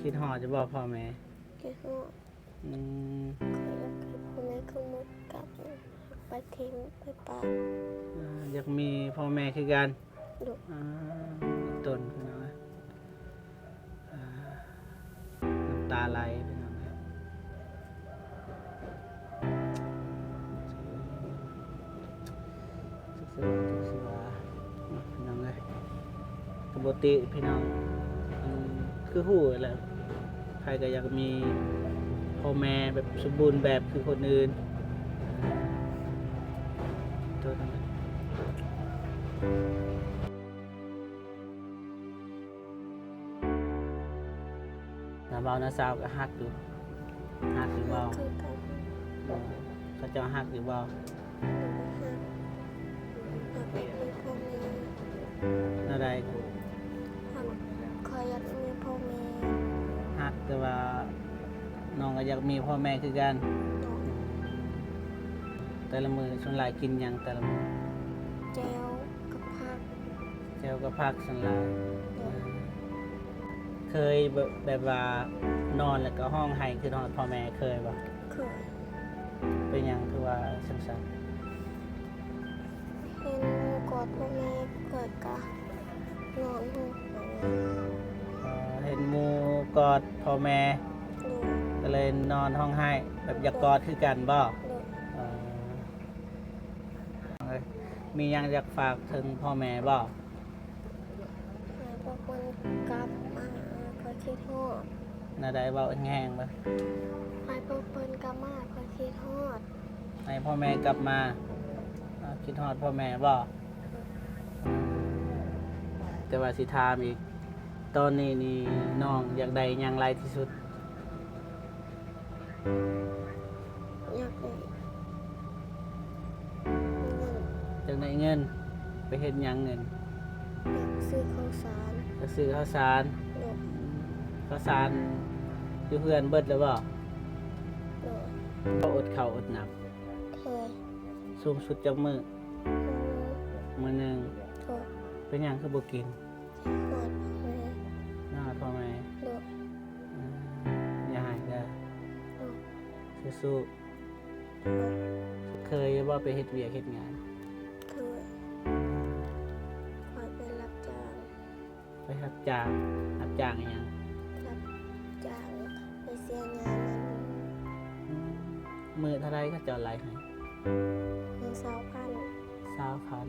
ຄິດຮອດຢູ່ບໍ່ພໍ່ແມ່? ຄິດຮອດ. ອືມ ຂ້ອຍຢາກໃຫ້ພໍ່ແມ່ຄືໝົດກັບ ໄປຖິ້ມໄປປະ. ອາ ຢາກມີພໍ່ແມ່ຄືກັນ. ໂດຍ. ອາ ຕົນພີ່ນ້ອງເອີຍ ອາ ນ້ຳຕາໄຫຼພີ່ນ້ອງເອີຍ. ຄືຊິວ່າ ຄືຊິວ່າ ພີ່ນ້ອງເອີຍ ກໍບໍ່ຕິພີ່ນ້ອງ ອືມ ຄືຮູ້ແຫຼະ ໃຜກໍຢາກມີພໍ່ແມ່ແບບສົມບູນແບບຄືຄົນອື່ນ. ນ້າບ່າວນ້າສາວກໍຮັກຢູ່ ຮັກຢູ່ບໍ່? ເຂົາເຈົ້າຮັກຢູ່ບໍ່? ແນວໃດ? ຂ້ອຍຢາກມີພໍ່ແມ່. ຮັກ ແຕ່ວ່ານ້ອງກໍຢາກມີພໍ່ແມ່ຄືກັນ. ແຕ່ລະມື້ສ່ວນຫຼາຍກິນຫຍັງແຕ່ລະມື້? ແຈ່ວກັບຜັກ. ແຈ່ວກັບຜັກສ່ວນຫຼາຍ. ໂດຍ. ເຄີຍແບບ ແບບວ່ານອນແລ້ວກໍຮ້ອງໄຫ້ຄິດຮອດພໍ່ແມ່ເຄີຍບໍ່? ເຄີຍ. ເປັນຫຍັງຄືວ່າຈັ່ງຊັ້ນ? ເຫັນໝູ່ກອດພໍ່ແມ່ ຂ້ອຍກະນອນຮ້ອງໄຫ້. ເອີ ເຫັນໝູ່ກອດພໍ່ແມ່. ໂດຍ. ກໍເລີຍນອນຮ້ອງໄຫ້ ແບບຢາກກອດຄືກັນບໍ່? ໂດຍ. ເອີ ມີຫຍັງຢາກຝາກເຖິງພໍ່ແມ່ບໍ່? ໃຫ້ພວກເພິ່ນກັບມາ ຂ້ອຍຄິດຮອດ. ແນວໃດ? ເວົ້າແຮງໆເບິ່ງ. ໃຫ້ພວກເພິ່ນກັບມາ ຂ້ອຍຄິດຮອດ. ໃຫ້ພໍ່ແມ່ກັບມາ ຄິດຮອດພໍ່ແມ່ບໍ່? ແຕ່ວ່າຊິຖາມອີກ ຕອນນີ້ນີ້ນ້ອງຢາກໄດ້ຫຍັງຫຼາຍທີ່ສຸດ? ຢາກໄດ້ເງິນ. ຢາກໄດ້ເງິນ ໄປເຮັດຫຍັງເງິນ? ຢາກຊື້ເຂົ້າສານ. ຢາກຊື້ເຂົ້າສານ. ໂດຍ. ເຂົ້າສານຢູ່ເຮືອນເບິດແລ້ວບໍ່? ໂດຍ. ບໍ່ອົດເຂົ້າອົດນ້ຳ? ເຄີຍ. ສູງສຸດຈັກມື້? ມື້ໜຶ່ງ. ມື້ໜຶ່ງ. ໂດຍ. ເປັນຫຍັງຄືບໍ່ກິນ? ຮອດພໍ່ແມ່. ຮອດພໍ່ແມ່. ໂດຍ. ອືມ ຢ່າຮ້າຍເດີ. ໂດຍ. ສູ້ໆ. ເຄີຍບໍ່ໄປເຮັດວຽກເຮັດງານ? ເຄີຍ. ຂ້ອຍໄປຮັບຈ້າງ. ໄປຮັບຈ້າງ? ຮັບຈ້າງອີ່ຫຍັງ? ຮັບຈ້າງໄປເສຍເງິນ. ອືມ ມື້ເທົ່າໃດເຂົາເຈົ້າໄລ່ໃຫ້? ເງິນຊາວພັນ. ຊາວພັນ.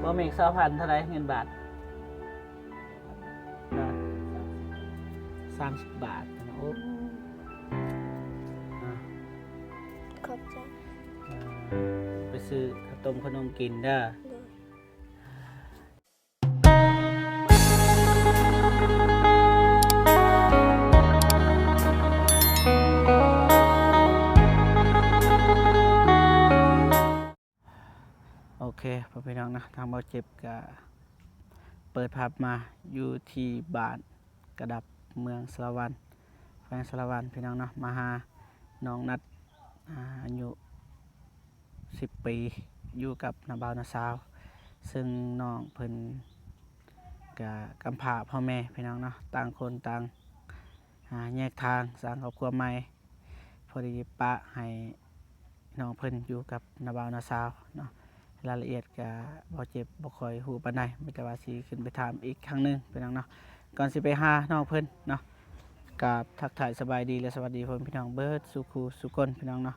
ບໍ່ແມ່ນຊາວພັນເທົ່າໃດເງິນບາດ? ສາມສິບບາດ. ໂອ້ ອາ ຂອບໃຈ. ອາ ໄປຊື້ເຂົ້າຕົ້ມຂະໜົມກິນເດີ. ໂດຍ. ໂອເຄ ພໍ່ແມ່ພີ່ນ້ອງເນາະ ທາງບ່າວເຈັບກະເປີດພາບມາຢູ່ທີ່ບ້ານກະດັບ ເມືອງສາລະວັນ ແຂວງສາລະວັນ ພີ່ນ້ອງເນາະ ມາຫານ້ອງນັດ ອາ ອາຍຸສິບປີ ຢູ່ກັບນ້າບ່າວນ້າສາວ ເຊິ່ງນ້ອງເພິ່ນກະກຳພ້າພໍ່ແມ່ ພີ່ນ້ອງເນາະ ຕ່າງຄົນຕ່າງ ອາ ແຍກທາງສ້າງຄອບຄົວໃໝ່ ພໍດີປະໃຫ້ນ້ອງເພິ່ນຢູ່ກັບນ້າບ່າວນ້າສາວເນາະ. ລາຍລະອຽດກະບ່າວເຈັບບໍ່ຄ່ອຍຮູ້ປານໃດ ມີແຕ່ວ່າຊິຂຶ້ນໄປຖາມອີກຄັ້ງໜຶ່ງ ພີ່ນ້ອງເນາະ. ກ່ອນຊິໄປຫານ້ອງເພິ່ນເນາະ ກາບທັກທາຍສະບາຍດີ ແລະ ສະຫວັດດີພໍ່ແມ່ພີ່ນ້ອງເບິດສູ່ຄູ່ສູ່ຄົນ ພີ່ນ້ອງເນາະ.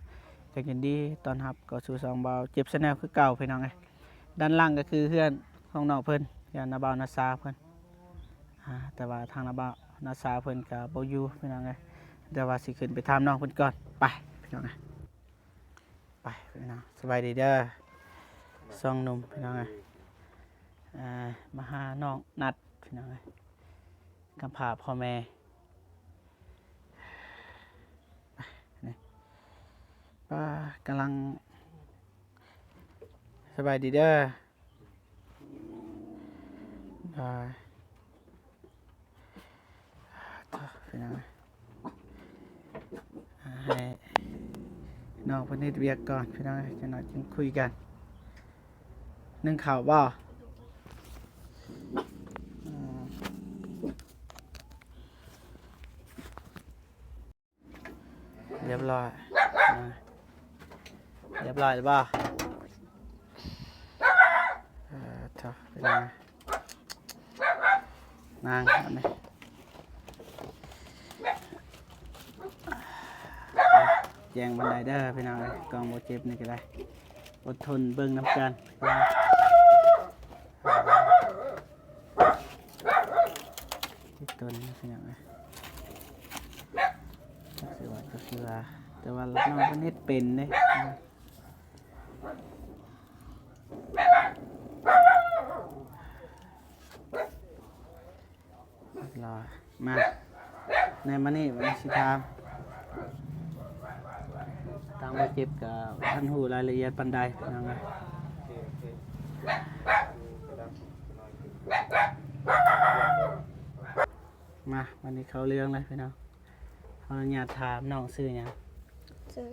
ກໍຍິນດີຕ້ອນຮັບເຂົ້າສູ່ຊ່ອງບ່າວເຈັບ Channel ຄືເກົ່າ ພີ່ນ້ອງເອີຍ. ດ້ານຫຼັງກໍຄືເຮືອນຂອງນ້ອງເພິ່ນ ເຮືອນນ້າບ່າວນ້າສາວເພິ່ນ ອາ ແຕ່ວ່າທາງນ້າບ່າວນ້າສາວເພິ່ນກໍບໍ່ຢູ່ ພີ່ນ້ອງເອີຍ. ແຕ່ວ່າຊິຂຶ້ນໄປຖາມນ້ອງເພິ່ນກ່ອນ ໄປ ພີ່ນ້ອງເອີຍ ໄປ ພີ່ນ້ອງ. ສະບາຍດີເດີ ສອງໜຸ່ມ ພີ່ນ້ອງເອີຍ. ອາ ມາຫານ້ອງນັດ ພີ່ນ້ອງເອີຍ ກຳພ້າພໍ່ແມ່ ນີ້ ປ້າ ກຳລັງ ສະບາຍດີເດີ. ໂດຍ ໂທ ພີ່ນ້ອງ ໃຫ້ນ້ອງເພິ່ນເຮັດວຽກກ່ອນ ພີ່ນ້ອງ ຈັກໜ້ອຍຈຶ່ງຄຸຍກັນ. ໜຶ້ງເຂົ້າບໍ່? ອືມ. ຮ້ອຍ ນະ ຮຽບຮ້ອຍແລ້ວບໍ່? ເອີ ເທາະ ເປັນຫຍັງ ນາງ ອັນນີ້ ແຈ້ງບັນໄດເດີພີ່ນ້ອງເອີຍ ກ້ອງບໍ່ເຈັບນີ້ກໍໄດ້ ອົດທົນເບິ່ງນຳກັນ. ຕິດຕົນພີ່ນ້ອງເອີຍ ຈັກຊິວ່າ ຈັກຊິວ່າ ແຕ່ວ່ານ້ອງເພິ່ນເຮັດເປັນເດ້. ລະ ມາ ແນມມານີ້ ມາຊິຖາມ ທາງບໍ່ເຈັບກໍບໍ່ທັນຮູ້ລາຍລະອຽດປານໃດ ພີ່ນ້ອງເອີຍ. ມາ ບັດນີ້ເຂົ້າເລື່ອງເລີຍພີ່ນ້ອງ ຂໍອະນຸຍາດຖາມ ນ້ອງຊື່ຫຍັງ? ຊື່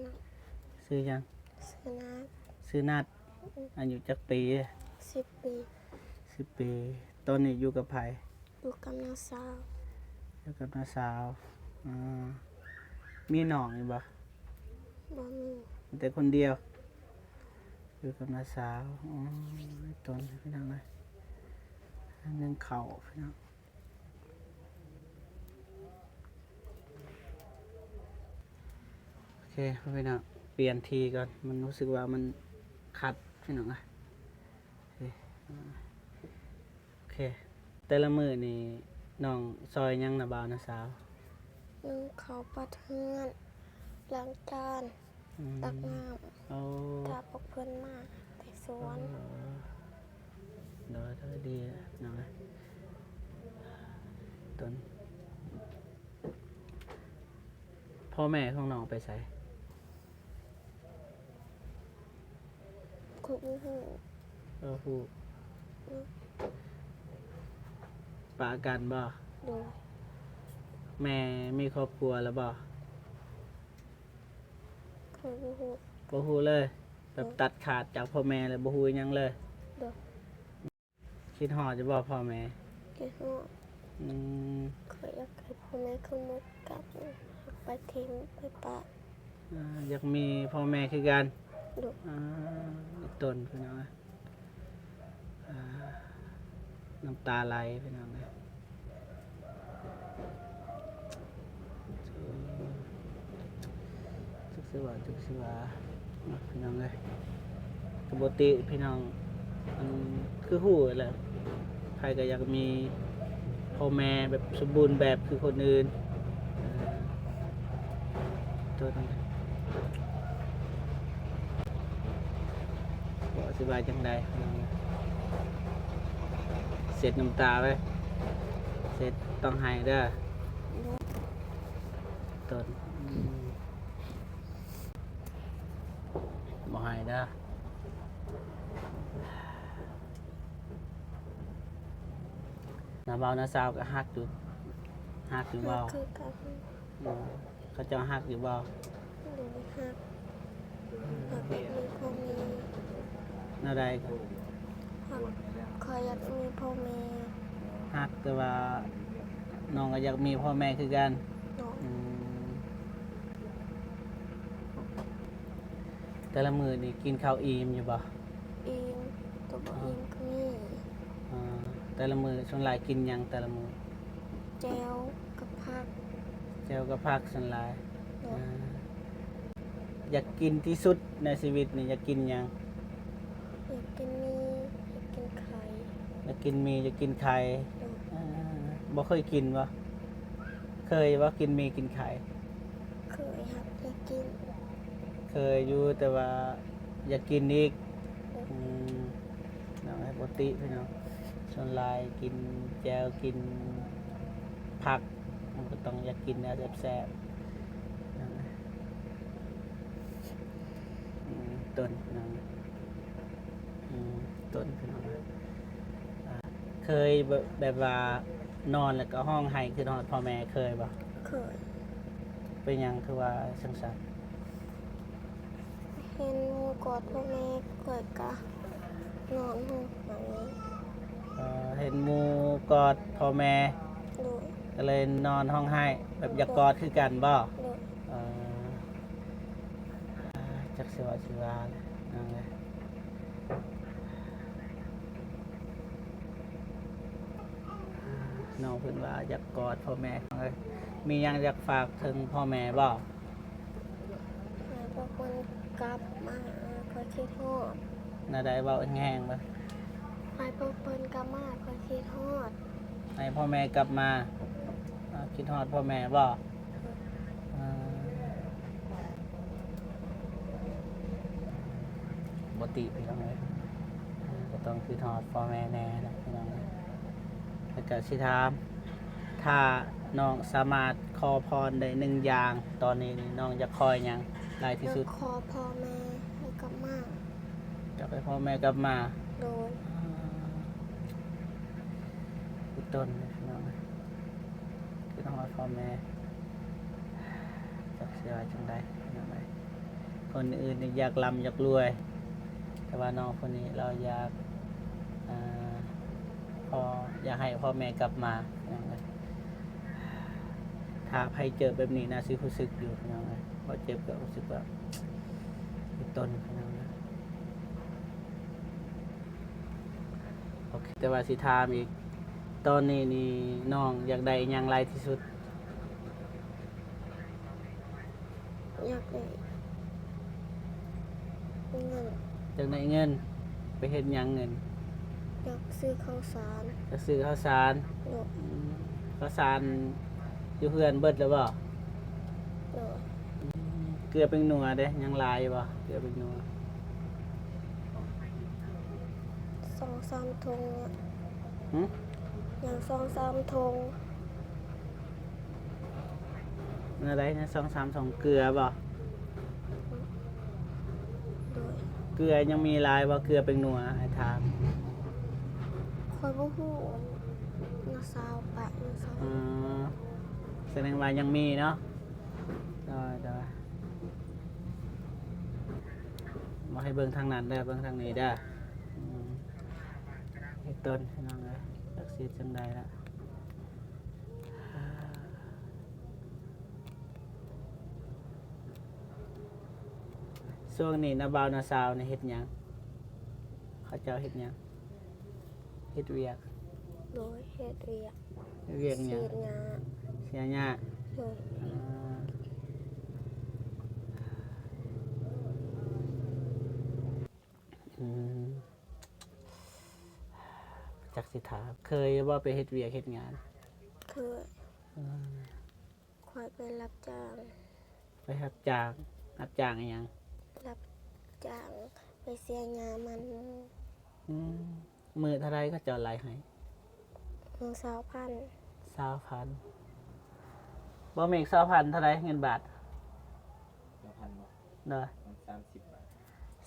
ຊື່ຫຍັງ? ຊື່ນັດ ຊື່ນັດ. ອືມ ອາຍຸຈັກປີ? ສິບປີ ສິບປີ. ຕອນນີ້ຢູ່ກັບໃຜ? ຢູ່ກັບນ້າສາວ ຢູ່ກັບນ້າສາວ. ອືມ ມີນ້ອງຢູ່ບໍ່? ບໍ່ມີ ມີແຕ່ຄົນດຽວ ຢູ່ກັບນ້າສາວ. ອືມ ຕົນພີ່ນ້ອງເອີຍ ໜຶ້ງເຂົ້າພີ່ນ້ອງ. ໂອເຄ ພໍ່ແມ່ພີ່ນ້ອງ ປ່ຽນທີ່ກ່ອນ ມັນຮູ້ສຶກວ່າມັນຂັດພີ່ນ້ອງເອີຍ. ໂອເຄ ໂອເຄ ແຕ່ລະມື້ນີ້ນ້ອງຊ່ອຍຫຍັງນະບ່າວນະສາວ? ໜຶ້ງເຂົ້າ ປັດເຮືອນ ລ້າງຈານ ອືມ ຕັກນ້ຳ ໂອ້ ຖ້າພວກເພິ່ນມາແຕ່ສວນ. ເອີ ໂດຍ ໂດຍ ດີເນາະ ຕົນ. ພໍ່ແມ່ຂອງນ້ອງໄປໃສ? ກໍບໍ່ຮູ້ ບໍ່ຮູ້. ອືມ ປະກັນບໍ່? ໂດຍ. ແມ່ມີຄອບຄົວແລ້ວບໍ່? ຂ້ອຍບໍ່ຮູ້ ບໍ່ຮູ້ເລີຍ ແບບ ອືມ ຕັດຂາດຈາກພໍ່ແມ່ເລີຍ ບໍ່ຮູ້ຫຍັງເລີຍ? ໂດຍ. ຄິດຮອດຢູ່ບໍ່ພໍ່ແມ່? ຄິດຮອດ. ອືມ ຂ້ອຍຢາກໃຫ້ພໍ່ແມ່ຄືໝົດກັບ ໄປຖິ້ມໄປປະ. ອາ ຢາກມີພໍ່ແມ່ຄືກັນ. ໂດຍ. ອາ ອີ່ຕົນພີ່ນ້ອງ ອາ ນ້ຳຕາໄຫຼພີ່ນ້ອງເອີຍ. ຈັກຊິວ່າ ຈັກຊິວ່າ ພີ່ນ້ອງເອີຍ ກໍບໍ່ຕິພີ່ນ້ອງ ອັນ ຄືຮູ້ແຫຼະ ໃຜກໍຢາກມີພໍ່ແມ່ແບບສົມບູນແບບຄືຄົນອື່ນ. ເອີ ໂທດນະ ບໍ່ຊິວ່າຈັ່ງໃດ ເຊັດນ້ຳຕາໄວ້ ເຊັດ ຕ້ອງໄຫ້ເດີ ຕົ້ນ ອືມ ບໍ່ໄຫ້ເດີ. ນ້າບ່າວນ້າສາວກໍຮັກຢູ່ ຮັກຢູ່ບໍ່? ຮັກຄືກັນ. ອືມ ເຂົາເຈົ້າຮັກຢູ່ບໍ່? ໂດຍ ຮັກ ຮັກແບບມີພໍ່ແມ່. ແນວໃດ? ຮັກ ຂ້ອຍຢາກມີພໍ່ແມ່. ຮັກ ແຕ່ວ່ານ້ອງກໍຢາກມີພໍ່ແມ່ຄືກັນ. ໂດຍ. ອືມ ແຕ່ລະມື້ນີ້ກິນເຂົ້າອີ່ມຢູ່ບໍ່? ອີ່ມ ແຕ່ບໍ່ອີ່ມກໍມີ. ອ່າ ແຕ່ລະມື້ສ່ວນຫຼາຍກິນຫຍັງແຕ່ລະມື້? ແຈ່ວກັບຜັກ. ແຈ່ວກັບຜັກສ່ວນຫຼາຍ. ໂດຍ. ອ່າ ຢາກກິນທີ່ສຸດໃນຊີວິດນີ້ຢາກກິນຫຍັງ? ຢາກກິນໝີ່ ຢາກກິນໄຂ່. ຢາກກິນໝີ່ ຢາກກິນໄຂ່. ໂດຍ. ອ່າ ບໍ່ເຄີຍກິນບໍ່? ເຄີຍບໍ່ ກິນໝີ່ກິນໄຂ່? ເຄີຍ ຮັກ ຢາກກິນ. ເຄີຍຢູ່ ແຕ່ວ່າຢາກກິນອີກ. ອືມ ນ້ອງໃຫ້ປົກຕິພີ່ນ້ອງ ສ່ວນຫຼາຍກິນແຈ່ວ ກິນຜັກ ມັນກໍຕ້ອງຢາກກິນແນວແຊບໆ ນັ້ນແຫຼະ. ອືມ ຕົ້ນພີ່ນ້ອງ ອືມ ຕົ້ນພີ່ນ້ອງ ອ່າ ເຄີຍແບບ ແບບວ່ານອນແລ້ວກໍຮ້ອງໄຫ້ຄິດຮອດພໍ່ແມ່ ເຄີຍບໍ່? ເຄີຍ. ເປັນຫຍັງຄືວ່າຈັ່ງຊັ້ນ? ເຫັນໝູ່ກອດພໍ່ແມ່ ຂ້ອຍກະນອນຮ້ອງໄຫ້. ເອີ ເຫັນໝູ່ກອດພໍ່ແມ່ ໂດຍ ກໍເລີຍນອນຮ້ອງໄຫ້ ແບບຢາກກອດຄືກັນບໍ່? ໂດຍ. ເອີ ຈັກຊິເວົ້າຊິວ່າແລ້ວ ນ້ອງເອີຍ. ນ້ອງເພິ່ນວ່າຢາກກອດພໍ່ແມ່ ເອີຍ. ມີຫຍັງຢາກຝາກເຖິງພໍ່ແມ່ບໍ່? ໃຫ້ພວກເພິ່ນກັບມາ ຂ້ອຍຄິດຮອດ. ແນວໃດ ເວົ້າແຮງໆເບິ່ງ. ໃຫ້ພວກເພິ່ນກັບມາ ຂ້ອຍຄິດຮອດ. ໃຫ້ພໍ່ແມ່ກັບມາ ອາ ຄິດຮອດພໍ່ແມ່ບໍ່? ເອີ ບໍ່ຕິພີ່ນ້ອງເອີຍ ກໍຕ້ອງຄິດຮອດພໍ່ແມ່ແດ່ແຫຼະພີ່ນ້ອງເອີຍ. ແລ້ວກໍຊິຖາມ ຖ້ານ້ອງສາມາດຂໍພອນໄດ້ໜຶ່ງຢ່າງ ຕອນນີ້ນີ້ນ້ອງຢາກຂໍຫຍັງຫຼາຍທີ່ສຸດ? ຢາກຂໍພໍ່ແມ່ໃຫ້ກັບມາ. ຢາກໃຫ້ພໍ່ແມ່ກັບມາ? ໂດຍ. ອາ ຄືຕົ້ນເລີຍພີ່ນ້ອງເອີຍ ຄິດຮອດພໍ່ແມ່ ຈັກຊິວ່າຈັ່ງໃດພີ່ນ້ອງເອີຍ. ຄົນອື່ນນີ້ຢາກລ່ຳຢາກລວຍ ແຕ່ວ່ານ້ອງຄົນນີ້ລາວຢາກ ອາ ພໍຢາກໃຫ້ພໍ່ແມ່ກັບມາພີ່ນ້ອງເອີຍ. ຖ້າໃຜເຈີແບບນີ້ໜ້າຊິຮູ້ສຶກຢູ່ພີ່ນ້ອງເອີຍ ບໍ່ເຈັບກໍຮູ້ສຶກວ່າ ຄືຕົ້ນພີ່ນ້ອງເອີຍ. ໂອເຄ ແຕ່ວ່າຊິຖາມອີກ ຕອນນີ້ນີ້ນ້ອງຢາກໄດ້ຫຍັງຫຼາຍທີ່ສຸດ? ຢາກໄດ້ເງິນ. ຢາກໄດ້ເງິນ ໄປເຮັດຫຍັງເງິນ? ຢາກຊື້ເຂົ້າສານ. ຢາກຊື້ເຂົ້າສານ? ໂດຍ. ອືມ ເຂົ້າສານຢູ່ເຮືອນເບິດແລ້ວບໍ່? ໂດຍ. ອືມ ເກືອແປ້ງນົວເດ້ ຍັງຫຼາຍຢູ່ບໍ່ ເກືອແປ້ງນົວ? ສອງສາມຖົງ. ຫື? ຍັງສອງສາມຖົງ. ແນວໃດ ຍັງສອງສາມຖົງເກືອບໍ່? ໂດຍ. ເກືອຍັງມີຫຼາຍບໍ່ ເກືອແປ້ງນົວ ອ້າຍຖາມ? ຂ້ອຍບໍ່ຮູ້ ນ້າສາວປະ ນ້າສາວ. ອໍ ສະແດງວ່າຍັງມີເນາະ. ໂດຍ ໂດຍ. ບໍ່ໃຫ້ເບິ່ງທາງນັ້ນເດີ ເບິ່ງທາງນີ້ເດີ. ອືມ ເຮັດຕົ້ນພີ່ນ້ອງເອີຍ ຈັກຊິເຮັດຈັ່ງໃດລະ. ຊ່ວງນີ້ນ້າບ່າວນ້າສາວນີ້ເຮັດຫຍັງ? ເຂົາເຈົ້າເຮັດຫຍັງ? ເຮັດວຽກ. ໂດຍ ເຮັດວຽກ. ເຮັດວຽກຫຍັງ? ສີດຫຍ້າ. ສີດຫຍ້າ. ໂດຍ. ອືມ ຈັກຊິຖາມ ເຄີຍບໍ່ໄປເຮັດວຽກເຮັດງານ? ເຄີຍ. ອືມ ຂ້ອຍໄປຮັບຈ້າງ. ໄປຮັບຈ້າງ? ຮັບຈ້າງອີ່ຫຍັງ? ຮັບຈ້າງໄປເສຍຫຍ້າມັນ. ອືມ ມື້ເທົ່າໃດເຂົາເຈົ້າໄລ່ໃຫ້? ມື້ຊາວພັນ. ຊາວພັນ ບໍ່ແມ່ນຊາວພັນເທົ່າໃດເງິນບາດ? ຊາວພັນບໍ່? ໂດຍ. ມັນສາມສິບບາດ.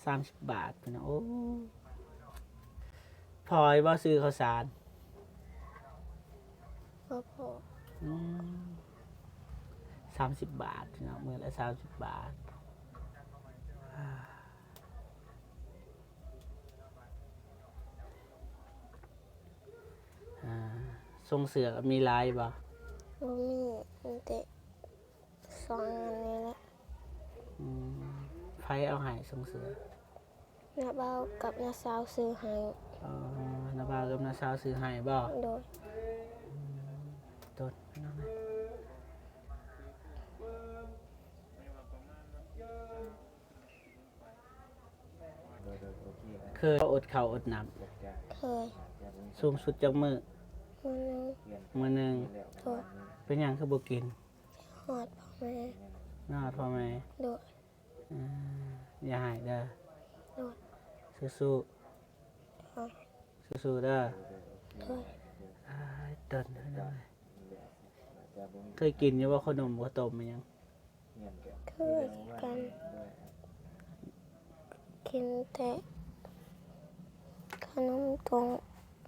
ສາມສິບບາດ ພີ່ນ້ອງ. ໂອ້ ພໍຢູ່ບໍ່ຊື້ເຂົ້າສານ? ບໍ່ພໍ. ອືມ ສາມສິບບາດ ພີ່ນ້ອງ ມື້ລະສາມສິບບາດ. ອ່າ ອ່າ ຊົງເສື້ອມີຫຼາຍຢູ່ບໍ່? ບໍ່ມີ ມີແຕ່ ສອງອັນນີ້ແຫຼະ. ອືມ ໃຜເອົາໃຫ້ຊົງເສື້ອ? ນ້າບ່າວກັບນ້າສາວຊື້ໃຫ້. ອໍ ນ້າບ່າວກັບນ້າສາວຊື້ໃຫ້ບໍ່? ໂດຍ. ອືມ ໂດຍ. ເຄີຍອົດເຂົ້າອົດນ້ຳ? ເຄີຍ. ສູງສຸດຈັກມື້? ມື້ໜຶ່ງ. ມື້ໜຶ່ງ. ໂດຍ. ເປັນຫຍັງຄືບໍ່ກິນ? ຮອດພໍ່ແມ່. ຮອດພໍ່ແມ່. ໂດຍ. ເອີ ຢ່າຮ້າຍເດີ. ໂດຍ. ສູ້ໆ. ໂດຍ. ສູ້ໆເດີ. ໂດຍ. ອ້າຍ ຕົນເອີຍ. ເຄີຍກິນຢູ່ບໍ່ ຂະໜົມ ເຂົ້າຕົ້ມ ອີ່ຫຍັງ? ເຄີຍຄືກັນ. ກິນແຕ່ຂະໜົມຖົງ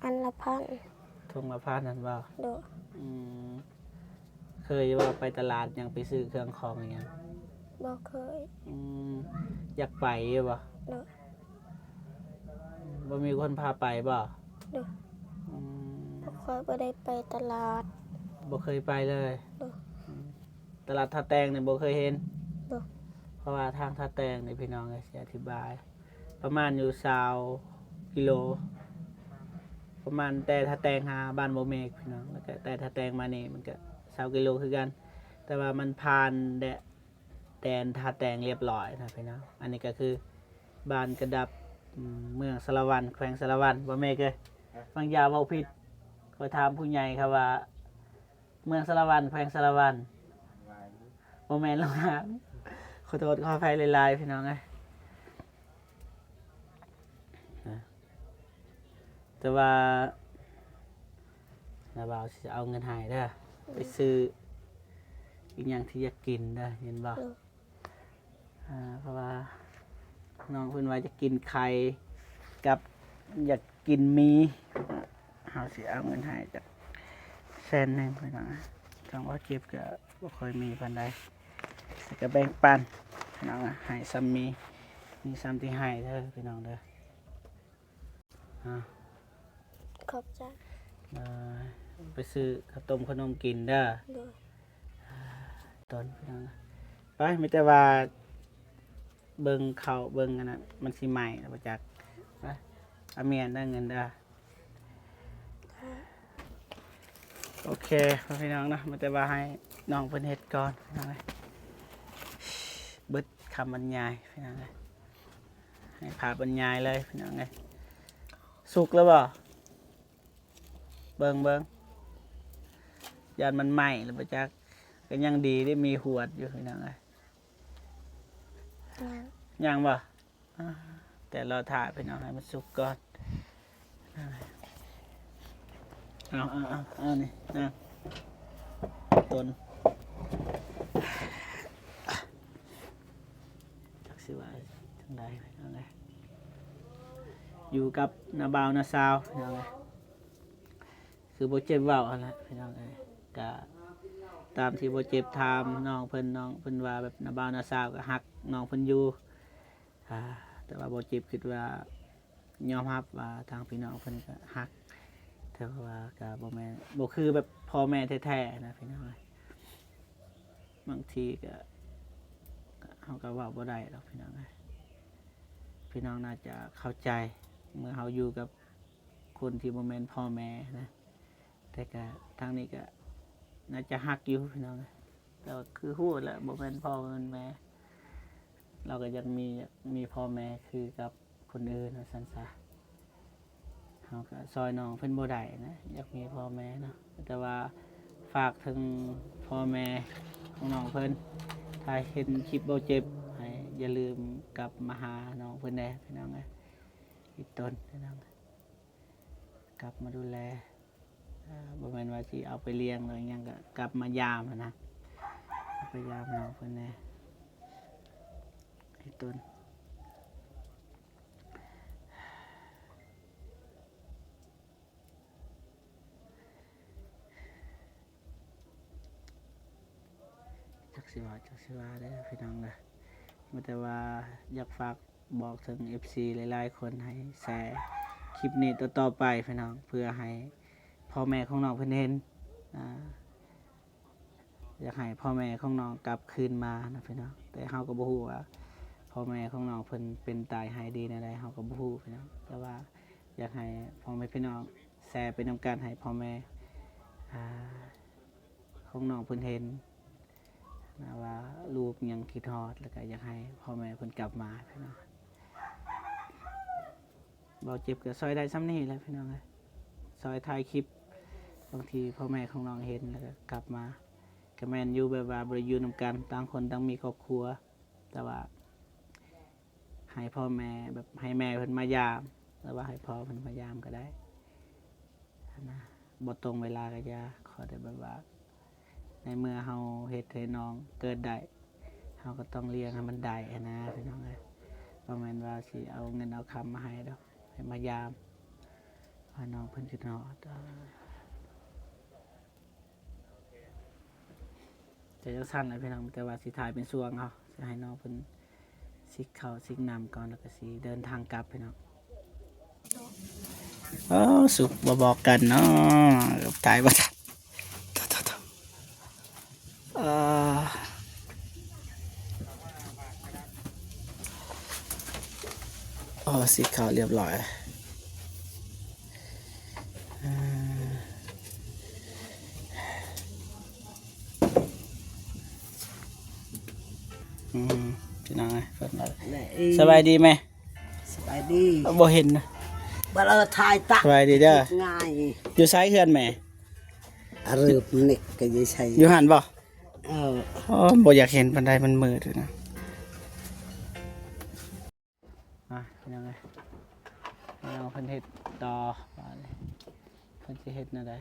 ອັນລະພັນ. ຖົງລະພັນຫັ້ນບໍ່? ໂດຍ. ອືມ ເຄີຍຢູ່ບໍ່ ໄປຕະຫຼາດຫຍັງ ໄປຊື້ເຄື່ອງຂອງອີ່ຫຍັງ? ບໍ່ເຄີຍ. ອືມ ຢາກໄປຢູ່ບໍ່? ໂດຍ. ບໍ່ມີຄົນພາໄປບໍ່? ໂດຍ. ອືມ ຂ້ອຍບໍ່ໄດ້ໄປຕະຫຼາດ. ບໍ່ເຄີຍໄປເລີຍ? ໂດຍ. ອືມ ຕະຫຼາດທ່າແຕງນີ້ບໍ່ເຄີຍເຫັນ? ບໍ່. ະວ່າທາງທ່າແຕງນີ້ພີ່ນ້ອງເອີຍ ຊິອະທິບາຍ ປະມານຢູ່ຊາວກິໂລ ປະມານແຕ່ທ່າແຕງຫາບ້ານບໍ່ເມກພີ່ນ້ອງ ແລ້ວກະແຕ່ທ່າແຕງມານີ້ມັນກະຊາວກິໂລຄືກັນ ແຕ່ວ່າມັນຜ່ານແດນ ແດນທ່າແຕງລຽບລ້ອຍນະພີ່ນ້ອງ. ອັນນີ້ກະຄືບ້ານກະດັບ ອືມ ເມືອງສາລະວັນ ແຂວງສາລະວັນ ບໍ່ແມ່ນເອີຍ ບາງຢ່າງເວົ້າຜິດ ຂ້ອຍຖາມຜູ້ໃຫຍ່ເຂົາວ່າ ເມືອງສາລະວັນ ແຂວງສາລະວັນ ບໍ່ແມ່ນ ໂລງງານ ຂໍໂທດຂໍອະໄພຫຼາຍໆ ພີ່ນ້ອງເອີຍ. ແຕ່ວ່ານ້າບ່າວຊິເອົາເງິນໃຫ້ເດີ ໄປຊື້ອີ່ຫຍັງທີ່ຢາກກິນເດີ ເຫັນບໍ່? ເອີ ອ່າ ເພາະວ່ານ້ອງເພິ່ນວ່າຢາກກິນໄຂ່ກັບຢາກກິນໝີ່ ເຮົາຊິເອົາເງິນໃຫ້ຈັກແສນໜຶ່ງພີ່ນ້ອງ. ທາງບໍ່ເຈັບກໍບໍ່ຄ່ອຍມີປານໃດ ແຕ່ກໍແບ່ງປັນພີ່ນ້ອງ ໃຫ້ສ່ຳມີ ມີສ່ຳທີ່ໃຫ້ເດີພີ່ນ້ອງເດີ. ອ່າ ຂອບໃຈ ເອີ ໄປຊື້ເຂົ້າຕົ້ມເຂົ້າໜົມກິນເດີ. ໂດຍ ຕົ້ນ ໄປ ມີແຕ່ວ່າເບິ່ງເຂົ້າເບິ່ງອັນນັ້ນ ມັນຊິໄໝ້ແລ້ວບໍ່ຈັກ. ໄປ ອາ ແມ່ນເດີ ເງິນເດີ. ໂອເຄ ພໍ່ແມ່ພີ່ນ້ອງເນາະ ມີແຕ່ວ່າໃຫ້ນ້ອງເພິ່ນເຮັດກ່ອນພີ່ນ້ອງເອີຍ ເບິດຄຳບັນຍາຍພີ່ນ້ອງເອີຍ ໃຫ້ພາບບັນຍາຍເລີຍພີ່ນ້ອງເອີຍ. ສຸກແລ້ວບໍ່? ເບິ່ງ ເບິ່ງ ຢ້ານມັນໄໝ້ແລ້ວບໍ່ຈັກ. ກໍຍັງດີໄດ້ມີຫວດຢູ່ພີ່ນ້ອງເອີຍ. ຍັງ ຍັງບໍ່? ອ່າ ແຕ່ລໍຖ້າພີ່ນ້ອງໃຫ້ມັນສຸກກ່ອນ. ເອົາ ເອົາ ເອົາ ເອົານີ້ ອ່າ ຕົ້ນ ຈັກຊິວ່າຈັ່ງໃດພີ່ນ້ອງເອີຍ ຢູ່ກັບນ້າບ່າວນ້າສາວພີ່ນ້ອງເອີຍ. ຄືບໍ່ເຈັບເວົ້າຫັ້ນແຫຼະພີ່ນ້ອງເອີຍ. ກະຕາມທີ່ບໍ່ເຈັບຖາມນ້ອງເພິ່ນ ນ້ອງເພິ່ນວ່າແບບນ້າບ່າວນ້າສາວກໍຮັກນ້ອງເພິ່ນຢູ່. ອ່າ ແຕ່ວ່າບໍ່ເຈັບຄິດວ່າຍອມຮັບວ່າທາງພີ່ນ້ອງເພິ່ນກໍຮັກ ແຕ່ວ່າກໍບໍ່ແມ່ນ ບໍ່ຄືແບບພໍ່ແມ່ແທ້ໆນະພີ່ນ້ອງເອີຍ. ບາງທີກໍ ເຮົາກໍເວົ້າບໍ່ໄດ້ດອກພີ່ນ້ອງເອີຍ. ພີ່ນ້ອງໜ້າຈະເຂົ້າໃຈ ເມື່ອເຮົາຢູ່ກັບຄົນທີ່ບໍ່ແມ່ນພໍ່ແມ່ນະ. ແຕ່ກະທາງນີ້ກະໜ້າຈະຮັກຢູ່ພີ່ນ້ອງເອີຍ ແຕ່ວ່າຄືຮູ້ແຫຼະ ບໍ່ແມ່ນພໍ່ບໍ່ແມ່ນແມ່ ລາວກະຢາກມີ ຢາກມີພໍ່ແມ່ຄືກັບຄົນອື່ນວ່າຊັ້ນຊະ. ເຮົາກະຊ່ອຍນ້ອງເພິ່ນບໍ່ໄດ້ນະ ຢາກມີພໍ່ແມ່ເນາະ. ແຕ່ວ່າຝາກເຖິງພໍ່ແມ່ຂອງນ້ອງເພິ່ນ ຖ້າເຫັນຄລິບບໍ່ເຈັບ ໃຫ້ຢ່າລືມກັບມາຫານ້ອງເພິ່ນແດ່ພີ່ນ້ອງເອີຍ. ອີກຕົນພີ່ນ້ອງ ກັບມາດູແລ ເອີ ບໍ່ແມ່ນວ່າຊິເອົາໄປລ້ຽງຫຼືຫຍັງ ກໍກັບມາຢາມຫັ້ນນະ ໄປຢາມນ້ອງເພິ່ນແດ່ ໃຫ້ຕົນ. ຈັກຊິເວົ້າ ຈັກຊິວ່າເດີພີ່ນ້ອງເດີ. ມີແຕ່ວ່າຢາກຝາກບອກເຖິງເອັຟຊີຫຼາຍໆຄົນ ໃຫ້ແຊຄລິບນີ້ຕໍ່ໆໄປພີ່ນ້ອງ ເພື່ອໃຫ້ພໍ່ແມ່ຂອງນ້ອງເພິ່ນເຫັນ ອ່າ ຢາກໃຫ້ພໍ່ແມ່ຂອງນ້ອງກັບຄືນມານະພີ່ນ້ອງ. ແຕ່ເຮົາກໍບໍ່ຮູ້ວ່າພໍ່ແມ່ຂອງນ້ອງເພິ່ນເປັນຕາຍຮ້າຍດີແນວໃດ ເຮົາກໍບໍ່ຮູ້ພີ່ນ້ອງ. ແຕ່ວ່າຢາກໃຫ້ພໍ່ແມ່ພີ່ນ້ອງແຊໄປນຳກັນ ໃຫ້ພໍ່ແມ່ ອ່າ ຂອງນ້ອງເພິ່ນເຫັນນະວ່າລູກຍັງຄິດຮອດ ແລ້ວກໍຢາກໃຫ້ພໍ່ແມ່ເພິ່ນກັບມາພີ່ນ້ອງ. ເວົ້າເຈັບກໍຊ່ອຍໄດ້ສ່ຳນີ້ແຫຼະພີ່ນ້ອງເອີຍ ຊ່ອຍຖ່າຍຄລິບ ບາງທີພໍ່ແມ່ຂອງນ້ອງເຫັນ ແລ້ວກໍກັບມາ. ກໍແມ່ນຢູ່ ແບບວ່າບໍ່ໄດ້ຢູ່ນຳກັນ ຕ່າງຄົນຕ່າງມີຄອບຄົວ ແຕ່ວ່າໃຫ້ພໍ່ແມ່ ແບບໃຫ້ແມ່ເພິ່ນມາຢາມ ຫຼືວ່າໃຫ້ພໍ່ເພິ່ນມາຢາມກໍໄດ້ຫັ້ນນະ. ບໍ່ຕົງເວລາກໍຢ່າ ຂໍແຕ່ແບບວ່າ ໃນເມື່ອເຮົາເຮັດໃຫ້ນ້ອງເກີດໄດ້ ເຮົາກໍຕ້ອງລ້ຽງໃຫ້ມັນໄດ້ຫັ້ນນະພີ່ນ້ອງເອີຍ. ບໍ່ແມ່ນວ່າຊິເອົາເງິນເອົາຄຳມາໃຫ້ດອກ ໃຫ້ມາຢາມ ວ່ານ້ອງເພິ່ນຄິດຮອດ. ຈະຈັ່ງຊັ້ນແຫຼະພີ່ນ້ອງ ແຕ່ວ່າຊິຖ່າຍເປັນຊ່ວງເອົາ ຊິໃຫ້ນ້ອງເພິ່ນຊິກເຂົ້າຊິກນ້ຳກ່ອນ ແລ້ວກໍຊິເດີນທາງກັບພີ່ນ້ອງ. ໂອ້ ສຸກບໍ່ບອກກັນເນາະ ຖ່າຍບໍ່ທັນ. ໂທ້ໆໆ ເອີ ອ່າ ອໍ ສີຂາວລຽບລ້ອຍ. ອືມ ພີ່ນ້ອງເອີຍ ເພິ່ນວ່າ ສະບາຍດີແມ່. ສະບາຍດີ. ບໍ່ເຫັນນະ. ບໍ່ເລີ ຖ່າຍຕະ. ສະບາຍດີເດີ. ງ່າຍ. ຢູ່ໃສເຮືອນແມ່? ອາ ລືມນິກກໍຢູ່ໃສ? ຢູ່ຫັ້ນບໍ່? ເອີ. ອໍ ບໍ່ຢາກເຫັນປານໃດ ມັນມືດຢູ່ນະ. ມາ ພີ່ນ້ອງເອີຍ ມາເບິ່ງເພິ່ນເຮັດຕໍ່ ບາດນີ້ເພິ່ນຊິເຮັດແນວໃດ?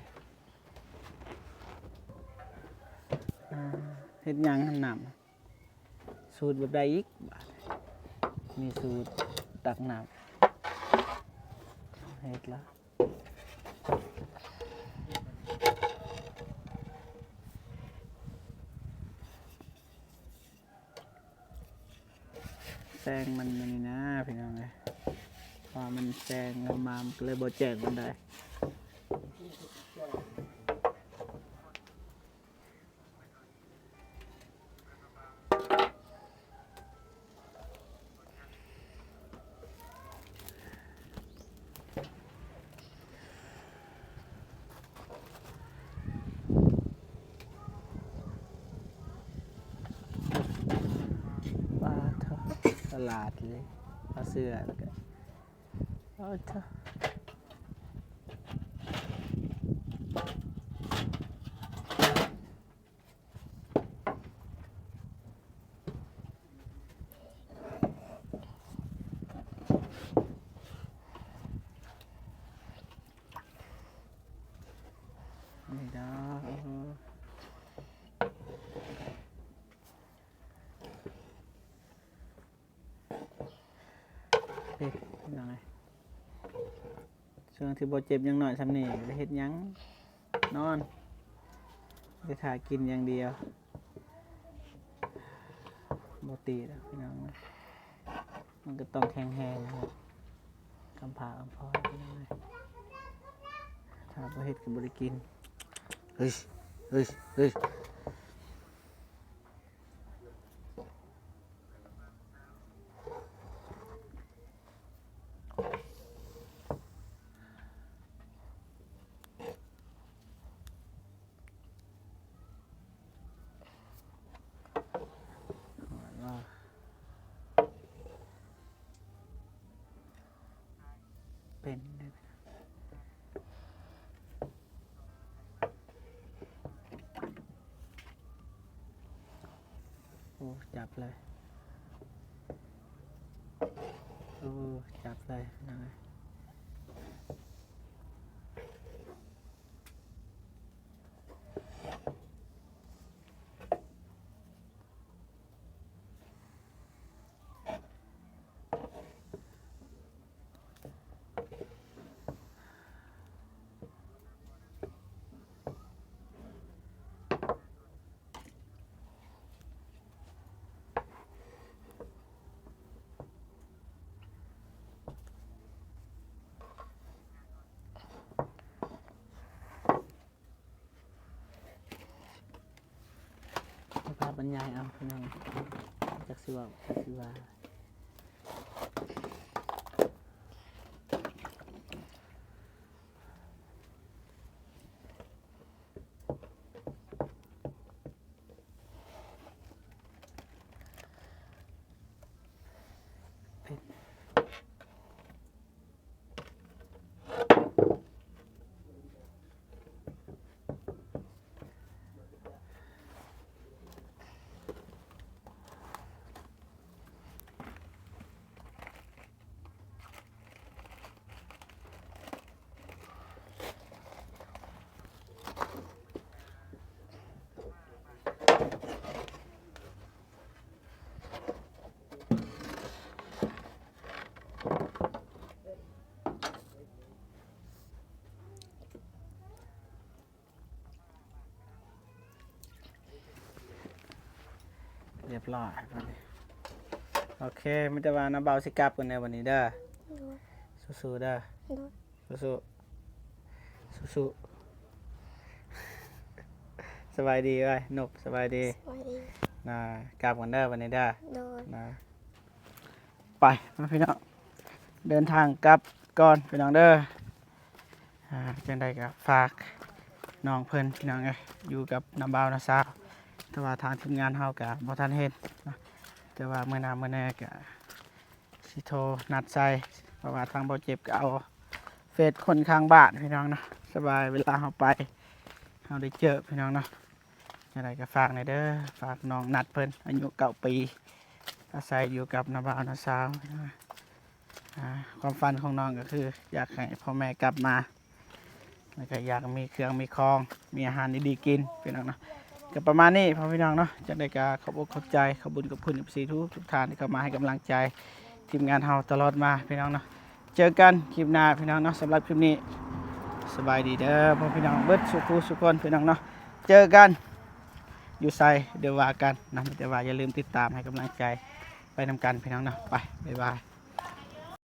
ອ່າ ເຮັດຫຍັງຫັ້ນ ນ້ຳ? ສູດແບບໃດອີກ? ບາດນີ້ມີສູດຕັກນ້ຳ ເຮັດລະ. ແສງມັນອັນນີ້ນະ ພີ່ນ້ອງເອີຍ ວ່າມັນແສງງາມໆ ກໍເລີຍບໍ່ແຈ້ງປານໃດ. ປາໂທ້ ຕະຫຼາດເລີຍ ເອົາເສື້ອແລ້ວກໍ ປາໂທ້. ນີ້ເດີ ເອີ ພີ່ນ້ອງເອີຍ ຊ່ວງທີ່ບໍ່ເຈັບຍັງນ້ອຍຊ່ຳນີ້ ໄດ້ເຮັດຫຍັງ? ນອນ ໄດ້ຖ້າກິນຢ່າງດຽວ ບໍ່ຕີດອກພີ່ນ້ອງເອີຍ ມັນກໍຕ້ອງແຂງແຮງນະ ກຳພ້າກຳພ້ອຍພີ່ນ້ອງເອີຍ ຖ້າບໍ່ເຮັດກໍບໍ່ໄດ້ກິນ. ເຮີ້ຍ ເຮີ້ຍ ເຮີ້ຍ. ເປັນເດ້. ໂອ້ ຈັບເລີຍ ໂອ້ ຈັບເລີຍ ພີ່ນ້ອງເອີຍ. ພາບບັນຍາຍເອົາ ພີ່ນ້ອງ ຈັກຊິເວົ້າ ຈັກຊິວ່າ. ຮຽບຮ້ອຍບາດນີ້ ໂອເຄ ມີແຕ່ວ່ານ້າບ່າວຊິກັບກ່ອນເດີບາດນີ້ເດີ ໂດຍ ສູ້ໆເດີ ໂດຍ ສູ້ໆ ສູ້ໆ ສະບາຍດີເອີຍ ນົບ ສະບາຍດີ ສະບາຍດີ ນະ ກັບກ່ອນເດີບາດນີ້ເດີ ໂດຍ ນະ. ໄປ ມາພີ່ນ້ອງ ເດີນທາງກັບກ່ອນພີ່ນ້ອງເດີ. ອ່າ ຈັ່ງໃດກໍຝາກນ້ອງເພິ່ນພີ່ນ້ອງເອີຍ ຢູ່ກັບນ້າບ່າວນ້າສາວ ແຕ່ວ່າທາງທີມງານເຮົາກໍບໍ່ທັນເຫັນເນາະ ແຕ່ວ່າມື້ໜ້າມື້ໃນກໍຊິໂທນັດໃສ່ ເພາະວ່າທາງບໍ່ເຈັບກໍເອົາເຟສຄົນຂ້າງບ້ານພີ່ນ້ອງເນາະ ສະບາຍເວລາເຮົາໄປ ເຮົາໄດ້ເຈີພີ່ນ້ອງເນາະ. ຈັ່ງໃດກໍຝາກແດ່ເດີ ຝາກນ້ອງນັດເພິ່ນ ອາຍຸເກົ້າປີ ອາໄສຢູ່ກັບນ້າບ່າວນ້າສາວ. ອ່າ ຄວາມຝັນຂອງນ້ອງກໍຄືຢາກໃຫ້ພໍ່ແມ່ກັບມາ ແລ້ວກໍຢາກມີເຄື່ອງມີຂອງ ມີອາຫານດີໆກິນພີ່ນ້ອງເນາະ. ກໍປະມານນີ້ພໍ່ພີ່ນ້ອງເນາະ ຈັ່ງໃດກໍຂອບອົກຂອບໃຈ ຂອບບຸນຂອບຄຸນ ເອັຟຊີ ທຸກໆທ່ານທີ່ເຂົ້າມາໃຫ້ກຳລັງໃຈທີມງານເຮົາຕະຫຼອດມາພີ່ນ້ອງເນາະ. ເຈີກັນຄລິບໜ້າພີ່ນ້ອງເນາະ. ສຳລັບຄລິບນີ້ ສະບາຍດີເດີພໍ່ພີ່ນ້ອງເບິດສູ່ຜູ້ສູ່ຄົນພີ່ນ້ອງເນາະ. ເຈີກັນຢູ່ໃສດຽວວ່າກັນນະ ມີແຕ່ວ່າຢ່າລືມຕິດຕາມໃຫ້ກຳລັງໃຈໄປນຳກັນພີ່ນ້ອງເນາະ. ໄປ ບາຍບາຍ.